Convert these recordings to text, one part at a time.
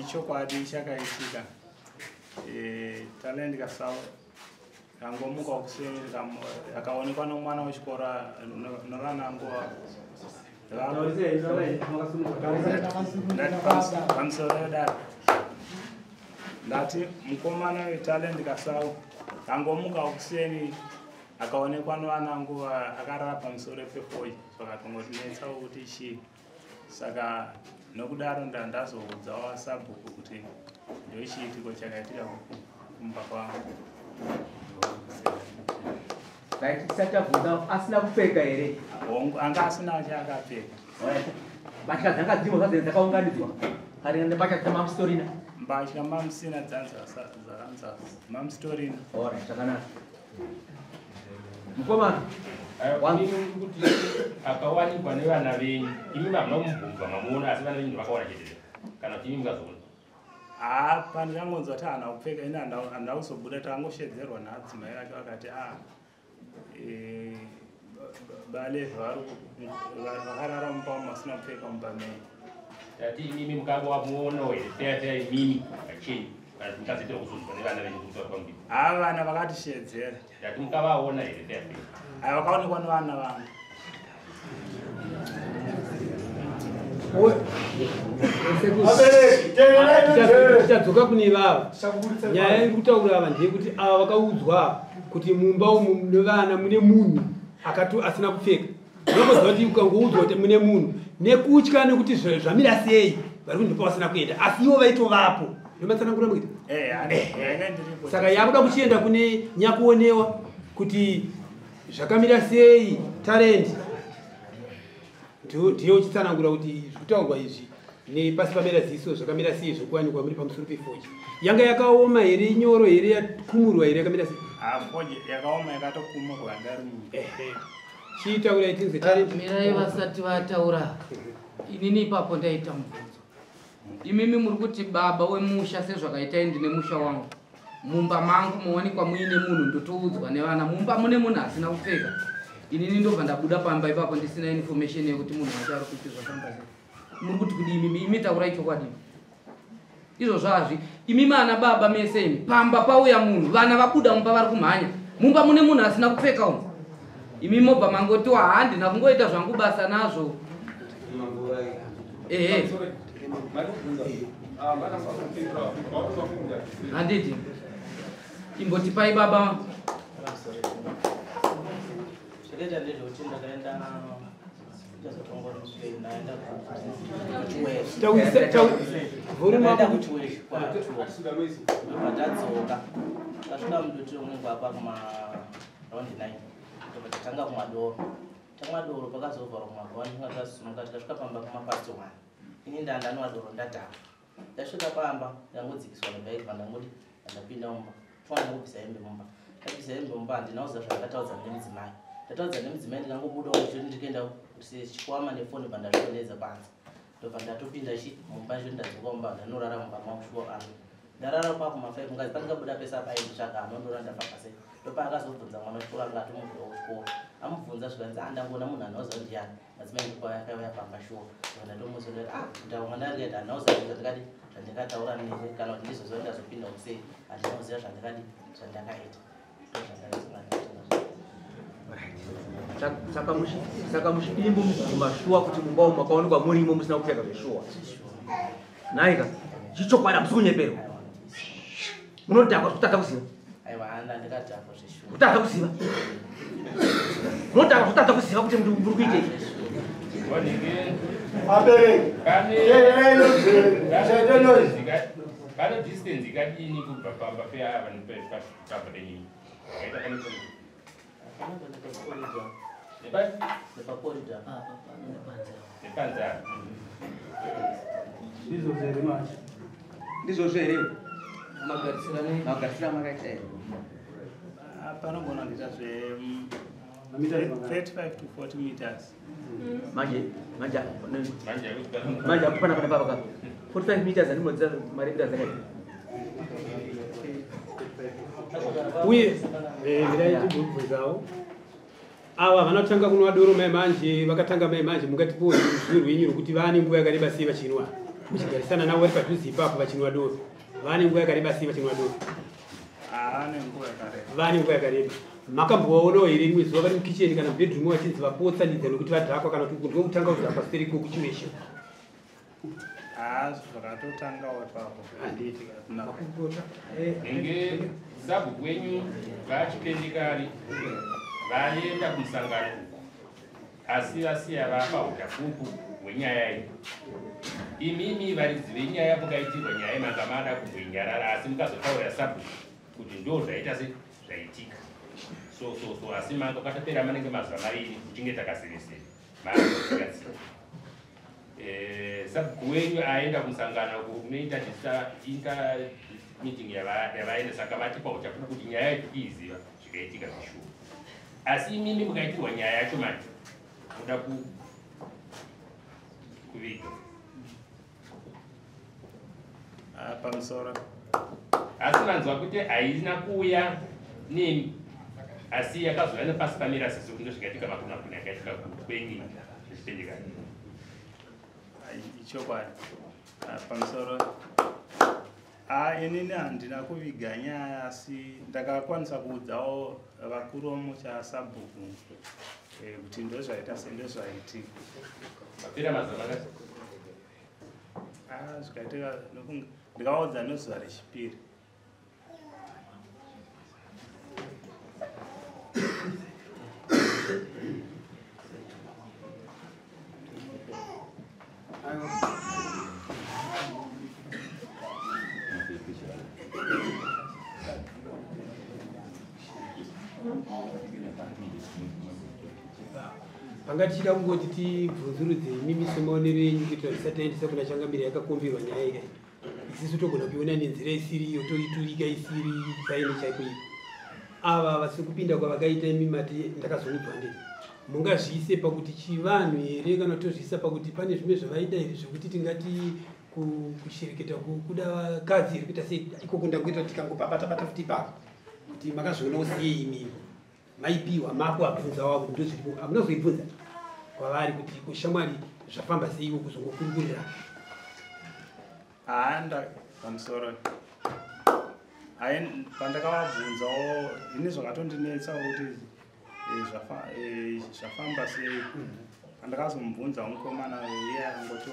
Ichokwadi chakaitika. Talent Kasau kangomuka kuseni, akaonekwa nomwana wechikoro novana nguva. Pamusoro yedare, ndati mukomana weTalent Kasau kangomuka kuseni, akaonekwa novana nguva akarara pamusoro pefoji. Zvakatongotinetsawo kuti chii. Saka nokudaro ndandazoudzawo sabhuku kuti ndochiitiko chakaitika kumba kwangu. Right, tisati tabvunza, asina kupfeka here? Hongu, anga asina chaakapfeka. Alright. Mbatya dzanga dzirimo zvadzene dzakaunganidzwa kana nembatya dzamamusitorina? Mbatya mamusina, dzanza mamusitorina. Alright, zvakanaka. Mukomana. Kuti akawanikwa nevana venyu, imi hamuna kumubvunzwa mamuona, asi vana venyu ndovakaona chete, kana kuti imi mukazoona? Haa, pandikangonzwa kuti haana kupfeka, ini handina kuzobuda. Takangoshedzerwa naadzimai vake, vakati a balevhi vakarara mumba umu vasina kupfeka mumba menyu. Tati imimi mukanga wamuonawo here feya feya, imimi pachenyu, kana kuti mukazoitira kuzonzwa nevana venyu kutaura kwamuri? Haa, vana vakatishedzera. Tati mukavaona here feya feya? Hai, vakaonekwa nevana vangu. Tichadzoka kune ivava. Nyaya iri kutaura ava ndeyekuti ava vakaudzwa kuti mumba umu nevana mune munhu akati asina kupfeka. Unokoziva kuti ukangoudzwa kuti mune munhu, nekutya nekuti zvamira sei, vari kuti ndipo vasina kuenda, asi ivo vaitovapo. Ndomatsanangura muita. Yanga ndiripo. Saka yakuda kuchienda kune nyakuonewa kuti zvakamira sei. Talent, ndiye uchitsanangura kuti zvikutaurwa izvi nepasi pamera ziso zvakamira sei, zvokuwanikwa muri pamusoro pefoji. Yanga yakaoma here, inyoro here, yakumurwa here, yakamira sei? Haa, foji yakaoma, yakatokumurwa ndari mumba. Ehe, chiitaurai tinzwe, Talent. Mirai, vasati vataura, inini ipapo ndaita mubvunzo. Imimi muri kuti baba wemusha, sezvakaitai ndine musha wangu, mumba mangu mowanikwa muine munhu, ndotoudzwa nevana mumba mune munhu asina kupfeka, inini ndobva ndabuda pamba ipapo ndisina information yekuti munhu wacho ari kupi, zvafamba sei. Muri kuti kudi imimi? Imi taurai chokwadi. Izvozvo hazvi, imimi ana baba mese imi, pamba pauya munhu, vana vabuda mumba vari kumhanya, mumba mune munhu asina kupfeka umu, imi mobva mangotiwa handina kungoita zvangu basa nazvo. Ehe, handiti imbotipai baba. Zvakaita ndezvekuti ndakaenda ndazotongori ndaenda kuChiweshe. Volume. Ndakaenda Ako. kuChiweshe kwatuwa, ndobva tadzoka, tasvika muDotiro munenge kuma round 9, ndobva tatanga kumwa doro. Tamwa doro, pakazovharwa kumabhawa, ndinga tasumuka, tikasvika pamba kuma past 1. Ini ndandanwa doro, ndadhakwa. Ndasvika pamba, ndangodzikiswa nebhaiki, pandangodi ndapinda mumba, towana kubvisa hembe mumba. Ndabvisa hembe mumba, handina kuziva zvandakataudzana nemudzimai. Ndataudzana nemudzimai, ndikangobudawo ndichoti ndikuenda chikwama nefoni, bva ndazvionedza panze, ndobva ndatopinda chi mumba. Ndichoti ndadzoka mumba, ndanorara mumba makushuwa ano. Ndarara kwakuma 5, ngazi pandikabuda pese apa ainditsvaga, anondora ndafamba sei. Ndopaakazobvunza mwana wechikoro anga atomubvira kuchikoro, amubvunza zvikanzi, "Ah, ndangoona munhu anoziva ndiani." Madzimai ndokwaakauya pamba shuwa. Saka ndatomuudza ndikati, "Ah, kutaura ndandikaita, handina kuziva zvandikadi zvandikataura newe, kana kuti ndizoziva ndazopinda kusei. Handina kuziva zvandikadi zvandakaita." Ndozvandakaita. Saka muchidimbu, mubvuma shuwa kuti mumba umu makaonekwa murimo musina kupfeka zveshuwa? Naika chichokwadi, hamusi kunyeperwa? Munodhakwa zvekutadza kuziva? Aiwa, handa ndikadhakwa zveshuwa. Kutadza kuziva, munodhakwa zvekutadza kuziva kuti muri kuitei? Abereki, Pane distance ikadini kubva pamba peava nepamba penyu? Kaita pane Nepacorridor. Nepanze apa. Ndizvo here manje? Ndizvozvo here? Magarisirano. Magarisiro amakaita here? Panogona kuita zve Mameters mangani? 35 to 40 meters. Manje manje. Manje akuti Manje apo pana pana papa 45 meters, andimodzira maremeters akati. Uye mirai timbobvunzawo ava vanotanga kunwa doro mai manje. Vakatanga mai manje, mungatipowo ruzivo rwenyu rwokuti vaane nguva yakareba sei vachinwa? Muchigarisana navo vari padhuze ipapo vachinwa doro. Vane nguva yakareba sei vachinwa doro? Vane nguva yakareba. Vane nguva yakareba. Makambovaonawo here rimwe zuva vari mukicheni kana mubedroom vachinzi vapotsanidza nokuti vadhakwa kana kuti ndokutanga kudhakwa seri kokuchiweshe? Zvakatotangawo ipapo. Handiti. Makurukota. Nenge sabhuku wenyu vachipendekari vaenda kumusangano uku, asi vasiya vapa uchapupu hwenyaya iyi. Imimi varidzi venyaya mukaitirwa nyaya manga mada kumboinyarara, asi mukazotaurira sabhuku kuti ndo zvaita se zvaitika so so so, asi manga kwatapera manenge mazuva mairi kuchinge takaseresere maakatsika. Sabhuku wenyu aenda kumusangano uku kunoita inter meeting yavaenda, saka vatipa uchapupu kuti nyaya yacho tiiziva zvikaitika zvishuwa. Asi imimi mukaitirwa nyaya yacho manje muda kuviga pamusoro. Asi manzwa kuti haina kuuya nemi, asi yakazouya nepasi pamira sisi kuti ndozvikaitika makunakuna yakaitika kwenyu zvichipendekana. Ichokwadi. Pamusoro. Inini handina kuviga nyaya, asi ndakakwanisa kuudzawo vakuru vomusha sabhuku kuti ndozvaita sendozvaitika. Mapera mazuva mangani? Zvikaitika ndikavaudza nezuva rechipiri. Panga tichida kungoti tibvunzurudze imimi semaonero enyu kuitira tisati taendesa kuna changamire yakakombirwa nyaya iyi. Isisu togona kuiona nenzira isiri iyo, toiturika isiri paine chaiko ipo. Ava vasiri kupinda kwavakaita imi mati ndakazoudzwa ndini. Mungazviise pakuti chivanhu here kana tozviisa pakuti pane zvimwe zvavaida here zvekuti tingati kushereketa kuda vakadzi here kuita sei ikoko ndangoita kuti tikangobabata-bata futi ipapo kuti makazvionawo sei imimi. Maipiwa mako abvunza wavo kuti ndozviripo, hamunazoibvunza kwavari kuti kushamwari zvafamba sei iwo kuzongokurukurira. Nda pamusoro. Pandakavabvunzawo ini zvakatondinetsa kuti zvafamba sei. Pandakazomubvunza mukomana iye akangoti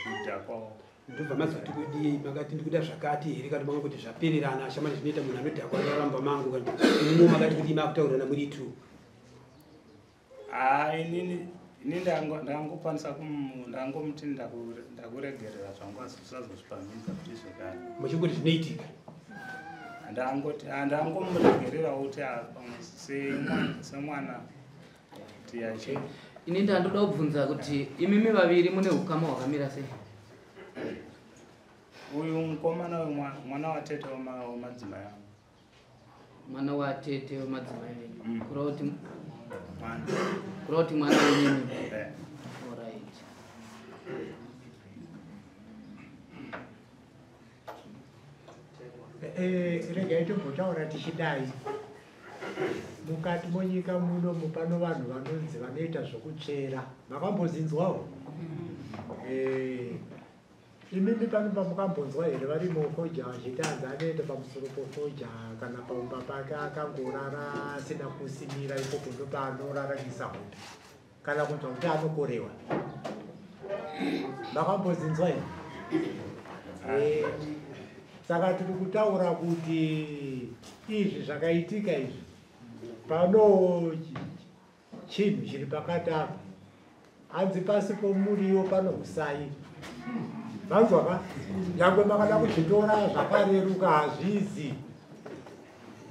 kudhakwawo. Ndobva mazoti kudii, makati ndikuda zvakati here kana manga kuti zvapererana shamwari zvinoita munhu anodhakwa araramba mangu kana imwe makati kuti makutaurirana muri two. Inini ndangokwanisa ndangomuti ndakuregerera zvangu asi usazozvipamhidza kuti zvekare. Muchingoti zvinoitika. Ndangomuregerera kuti semwana kuti ache. Ini ndandoda kubvunza kuti imimi vaviri mune ukama hwakamira sei? Uyu mukomana uyu mwana watete wemadzimai angu. Mwana watete wemadzimai enyu. Kureva kuti mwana. Kureva kuti mwana wenyu. Alright. Regai tombotaura tichidai. Mukati monyika muno pano vanhu vanonzi vanoita zvokuchera. Makambozinzwawo? Imimi pano pamukambonzwa here vari mufoja vachitanza anoenda pamusoro pofoja kana paumba pake akangorara asina kusimira ikoko ndopaanorarangisa hope kana kunzwa kuti anokorewa. Makambozinzwa here? Saka tiri kutaura kuti izvi zvakaitika izvi pano chinhu chiri pakati apa. Hanzi pasi pomuriwo pano usai. Manzwa ka? Nyangwe makada kuzvitora zvakareruka hazvizi.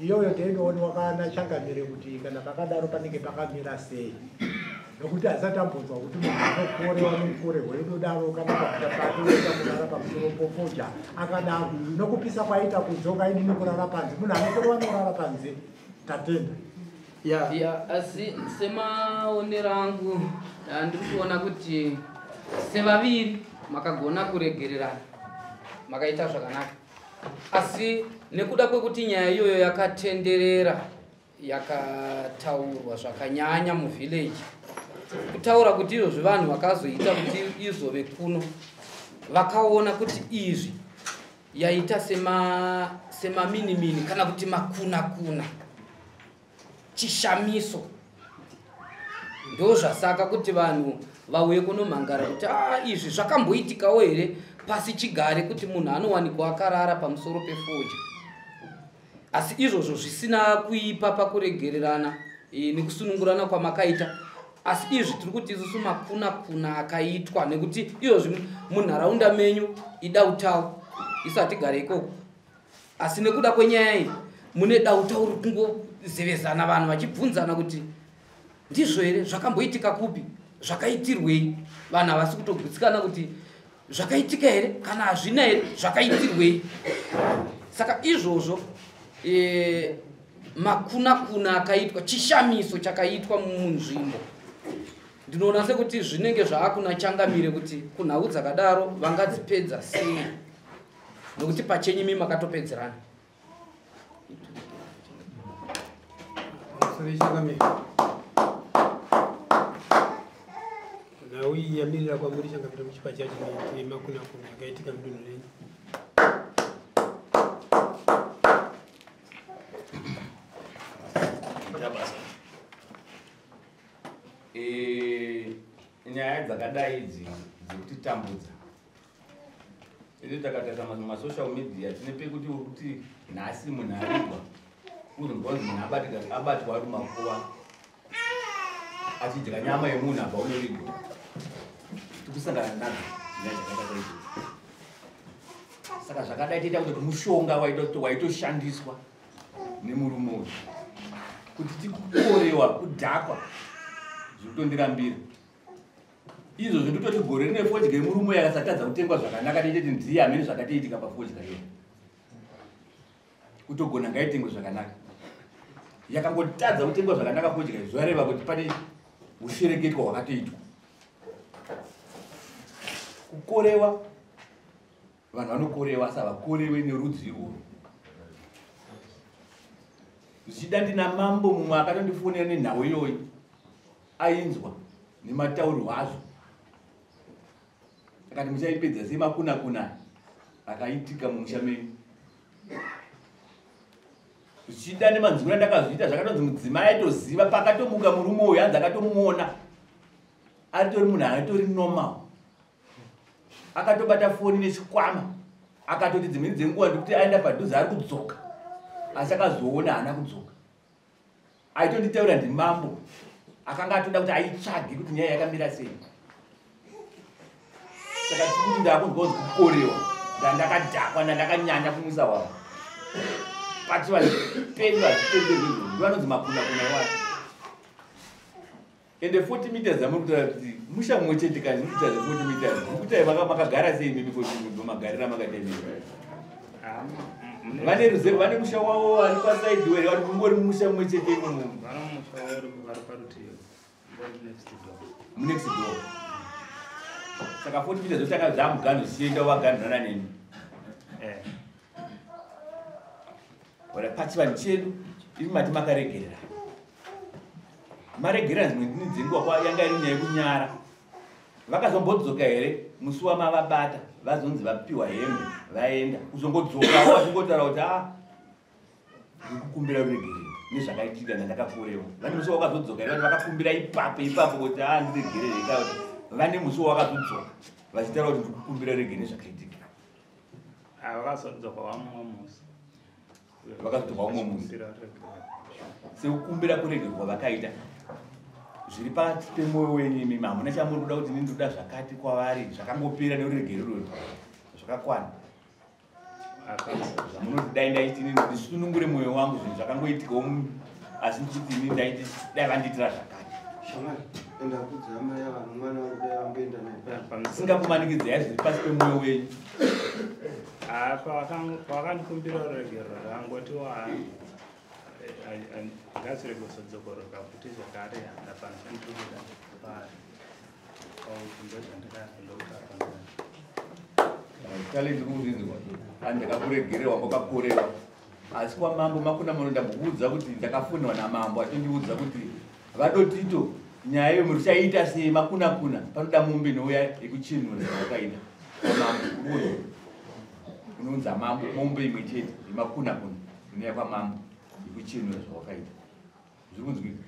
Iyoyo teinoonwa kana changamire kuti kana pakadaro panenge pakamira sei. Nokuti asati ambonzwa kuti munhu anokorewa nomukorerwa inodaro kana pakuta pake oenda kurara pamusoro pofoja akadaro. Nokupisa kwaita kudzoka ini nokurara panze. Munhu anokorewa nokurara panze. Tatenda. Ya, asi semaonero angu ndiri kuona kuti sevaviri makagona kuregererana, makaita zvakanaka. Asi nekuda kwekuti nyaya iyoyo yakatenderera, yakataurwa zvakanyanya muvillage, kutaura kuti izvozvi vanhu vakazoita kuti izove kuno Vakaona kuti izvi yaita semaminimini kana kuti makunakuna, chishamiso. Ndo zvasaka kuti vanhu vauye kunomhangara kuti izvi zvakamboitikawo here pasi chigare kuti munhu anowanikwa akarara pamusoro pefodya. Asi izvozvo zvisina kuipa pakuregererana nekusunungurana kwamakaita. Asi izvi tiri kuti isusu makunakuna akaitwa nekuti izvozvi munharaunda menyu idautau, isu hatigare ikoko. Asi nekuda kwenyaya iyi mune dautau riri kungozevezana, vanhu vachibvunzana kuti ndizvo here, zvakamboitika kupi, zvakaitirwei. Vanhu havasi kutogutsikana kuti zvakaitika here kana hazvina here, zvakaitirwei. Saka izvozvo makunakuna akaitwa, chishamiso chakaitwa munzvimbo. Ndinoona sekuti zvinenge zvaakuna changamire kuti kunhau dzakadaro vangadzipedza sei, nokuti pachenyu imi makatopedzerana. Nhau iyi yamirira kwamuri changamire muchipa judgment yemakunakuna akaitika mudunhu renyu. Nyaya dzakadai idzi dzekutitambudza isu takatarisa masocial media tine pekuti uri kuti nhasi munhu arigwa uzonzwa kunzi munhu abatwa ari mumakuva achidya nyama yemunhu apa unovigwa. Tikusangana nadzo nyaya dzakaita saizvozvo. Saka zvakadai toita kuti mushonga waitoshandiswa nemurume uyu kuti tikukorewa kudhakwa zvekutondirambira. Izvozvo ndototi gore rine fodya yemurume uyu akasatadza kutengwa zvakanaka, tichiti ndiye amene zvakatoitika pafodya iyoyo. Kutogona ngaitengwe zvakanaka. Yakangotadza kutengwa zvakanaka fodya iyo, zvareva kuti pane ushereketwa hwakatoitwa. Kukorewa, vanhu vanokorewa asi havakorewe nerudzi irworwo. Zvichida ndina mambo mumwe akatondifonera nenhau iyoyi, ainzwa nemataurirwo azvo. Akati muchaipedza sei makunakuna akaitika mumusha menyu. Zvichida nemanzwiro andakazviita zvakatonzi mudzimai aitoziva pakatomuka murume uyu, hanzi akatomuona aritori munhu aritori normal. Akatobata foni nechikwama, akatoti dzimweni dzenguva ndikuti aenda padhuze ari kudzoka, asi akazoona haana kudzoka. Aitonditaura ndimambo akanga atoda kuti aitsvage kuti nyaya yakamira sei. Saka tikuti ndakunzwa kunzi kukorewa, ndandakadhakwa, ndandakanyanya kumwisa wavo. Pati vanhu pedu hazvitenderwi izvozvo, ndivo vanonzi makunakuna iwayo. Ende 40 meters amuri kutaura kuti musha mumwe chete kani, muri kutaura 40 meters. Muri kutaura makagara sei imimi kuti magarira makaita imimi? Vane ruzevha, vane musha wavo vari pasaidi were, vari kungori musha mumwe chete imomo. Vane musha wavo vari parutivi, vari next door. Next door. Saka 40 meters zvotanga zvamuganhu zvichienda vaganhurana nemi. Ora pachivanhu chedu imi mati makaregerera. Maregerera dzimwe ndini dzenguva kwa yanga iri nyaya yekunyara. Vakazombodzoka here musi wamavabata vazonzi vapiwa hembe vaenda kuzongodzoka vachingotaura kuti ndikukumbira ruregerero nezvakaitika ndandakakorewa. Vane musi wakazodzoka here vakakumbira ipapo ipapo kuti ndiregerere ka kuti vane musi wakazodzoka vachitaura kuti ndikukumbira ruregerero nezvakaitika. Vakazodzoka wamwe musi. Vakazodzoka wamwe musi. Sekukumbira kuregerwa vakaita zviri pakati pemwoyo wenyu imi, hamuna chamuri kuda kuti ndinoda zvakati kwavari, zvakangopera neruregerero zvakakwana. Zvamunoti dai ndaiti inini ndisunungure mwoyo wangu, zvinhu zvakangoitikawo asi ndikuti inini ndaiti dai vandiitira zvakati. Shamwari, enda kudza amai ava nomwana wangu dai vamboenda naye pano. Singakumanikidzai zviri pasi pemwoyo wenyu. Pavakandikumbira ruregerero rangoti ngazvirege kuzodzokoroka futi zvakare, hapana chandiri kuda paari. Talent kuzvinzwa andakakuregerewa kwakakorewa, asi kwamambo makuna muno ndambokuudza kuti ndakafonwa namambo achindiudza kuti vadotito nyaya iyo muchaita sei makunakuna, panoda mombe inouya yekuchinura zvawakaita. Kwamambo unozi unonza mambo mombe imwe chete yemakuna kuna inouya kwamambo yekuchenura zvawakaita. Zviri kunzwika?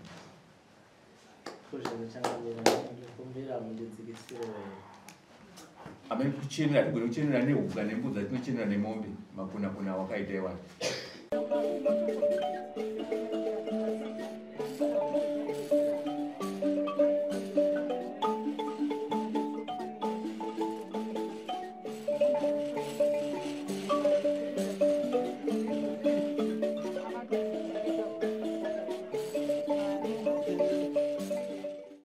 Amene kuchenura tigone kuchenura nehuka nembudzi atinochenura nemombe makuna kuna wakaita iwayo.